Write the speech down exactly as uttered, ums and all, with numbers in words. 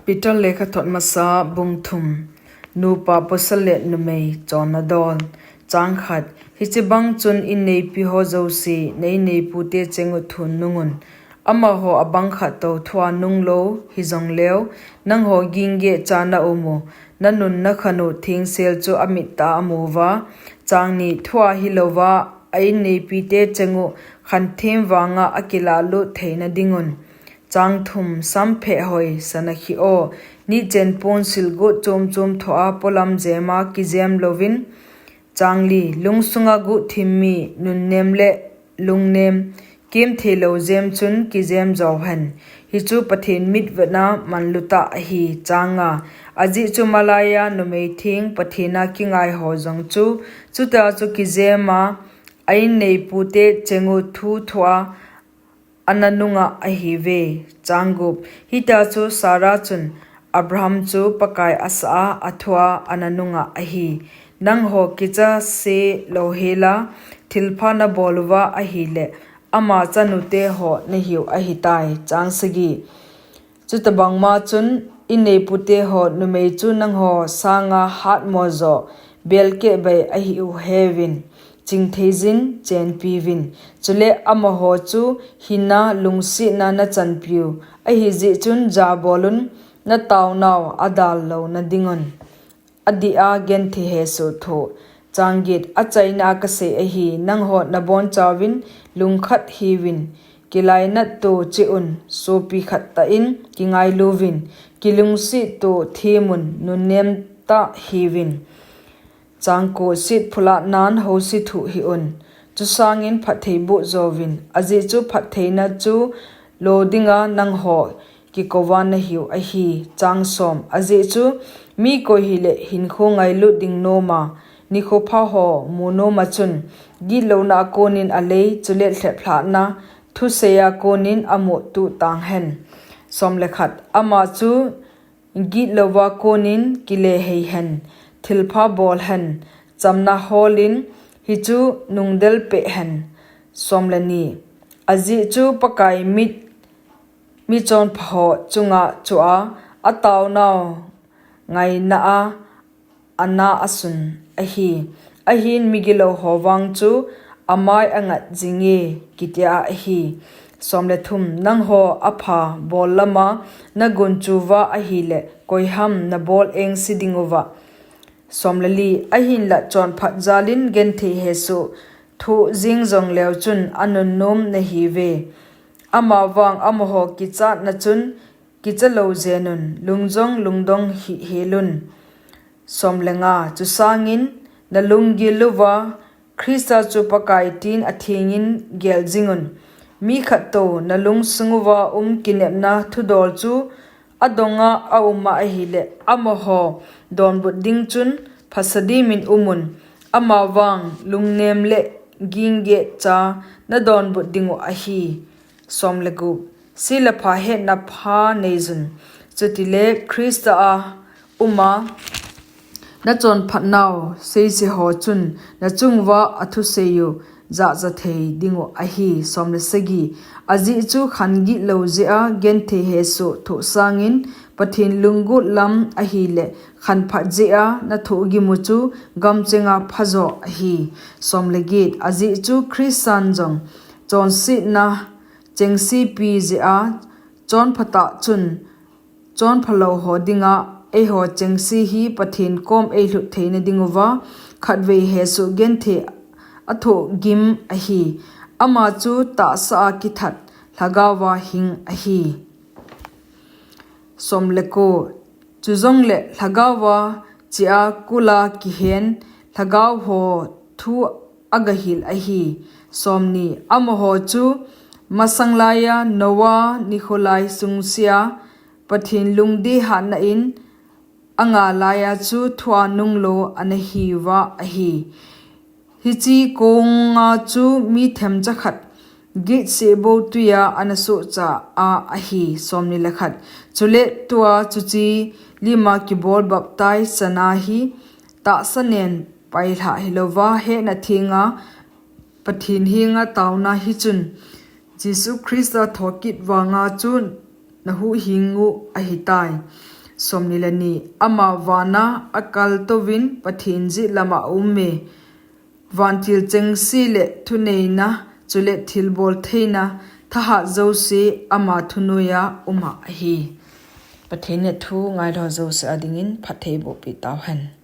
Peter lekhathot masa bung thum. Nupa pasal le numei chonna dol. Chang khat. Hiche bang chun inneipi ho jouse, neineipute cheng u thun nungun. Amaho abang khat tou thua nung lou, hijongleu, nangho ginge cha na um u, na nun na khan u thengsel chu amit a amu uva, chang ni thua hilouva, a inneipite cheng u khan them vanga akilah lut theina dingun. Chang thum. Sam phe hoi, sana khi o, ni chen pon silgut chom chom thoa polam jema kijem louvin. Chang li. Lungsunga guhthim mi, nunnem le lungnem, kem theilou jem chun kijem jou hen. Hichu Pathen mitvetna manlutah ahi. Chang nga. Ajeh chu malaiya numei theng Pathen a kingai ho jong chu, chuta chu kijema, a inneipute cheng u thu thua, ana nunga ahiuve. Chang gup. Hitia chu Sarah chun Abraham chu Pakai asa a, athua ana nunga ahi. Nangho kicha se louhela, thilpha nabol uva ahile, ama chanute ho nahiu ahitai. Chang sagi. Chutabang ma chun, inneipute ho numei chu nangho sanga hatmo jo, belkeh bai ahiu heuvin, chingtheijin, chenpiuvin. Chule amaho chu hinna, lungsetna nachanpiu ahijeh chun, jabolun, nataonau adal louna dingun. Adih a genthei hesoh thoh. Chang get. Achaina a kasei ahi, nangho nabonchauvin lungkhat hiuvin, kilainat to cheh un, sopi khat tah in kingailuvin, kilungset to themun, nunnem tah hiuvin. Chang ko. Setphula nan housethuh hih un, chusangin phatthei boh jouvin, ajeh chu phattheina chu lo dinga nangho kikouva nahiu ahi. Chang som. Ajeh chu mi koi hile hinkho ngailut ding noma, nikho pha ho mu noma chun, gitlouna a konin alei, chule lheplhahna thusei a konin amu tuh tang hen. Som le khat. Ama chu gitlouva konin kile hei hen, thilpha bol hen, chamna holin hichu nungdel peh hen. Som le ni. Ajeh chu Pakai mit, michonpha ho chunga chua, ataonau ngaina a, ana asun ahi. Ahin migilou ho vang chu amai angat jinge, kitia ahi. Som le thum. Nangho apha bol lama nagunchu uva ahile, koiham nabol engse dinguva? Som le li. Ahinla chonphat jalin genthei hesoh thoh jing jongleu chun anunnom nahiuve. Amavang amaho kichatna chun kicha lou jenun, lung jong lungdong hih helun. Som le nga. Chusangin nalunggil uva Christa chu Pakai tin athengin gel jingun. Mi khat tou nalungsung uva um kinepna thudol chu adonga auma ahile, amaho donbut ding chun phasadimin umun. Amavang lungnem le ginge cha nadonbut dingu ahi. Som le gup. Se le pha hetna pha neijun. Chutile Christa a uma nachonphatnau seise ho chun nachunguva athusei u jahcha thei dingu ahi. Som le sagi. Ajeh chu khan gitlou jeh a genthei hesoh thoh sangin Pathen lunggut lam ahile khanphat jeh a nathoh gimu chu gamchenga phajo ahi. Som le get. Ajeh chu Christan jong chonsetna chengsepi jeh a chonphatah chun chonphalou ho dinga eiho chengse hi Pathen kom eilhut theina dinguva khatvei hesoh genthei athoh gim ahi. Ama chu tahsa a kithat lhagaova hing ahi. Som le ko. Chujongle lhagaova chea kula kihen lhagao ho thu agahil ahi. Som ni. Amaho chu masang laiya Noah nikho lai sungsea Pathen lungdei hatna in anga laiya chu thua nunglou anahiuva ahi. Hiche konga chu mi themcha khat gitseh bou twiya anasohcha a ahi. Som ni le khat. Chule tua chuche lima kibol baptize chana hi tahsa nen pailhah hilouva hena thenga Pathen henga taona hichun Jesu Christa thokit vanga chun nahuhhing u ahitai. Somni le ni, ama vana akaltouvin Pathen jet lama aume. Vantil chengse le thuneina, chule thilbol theina, thahat jouse ama thunoiya uma ahi. Pathen in athu ngailou jouse adingin phatthei bohpeh tauhen.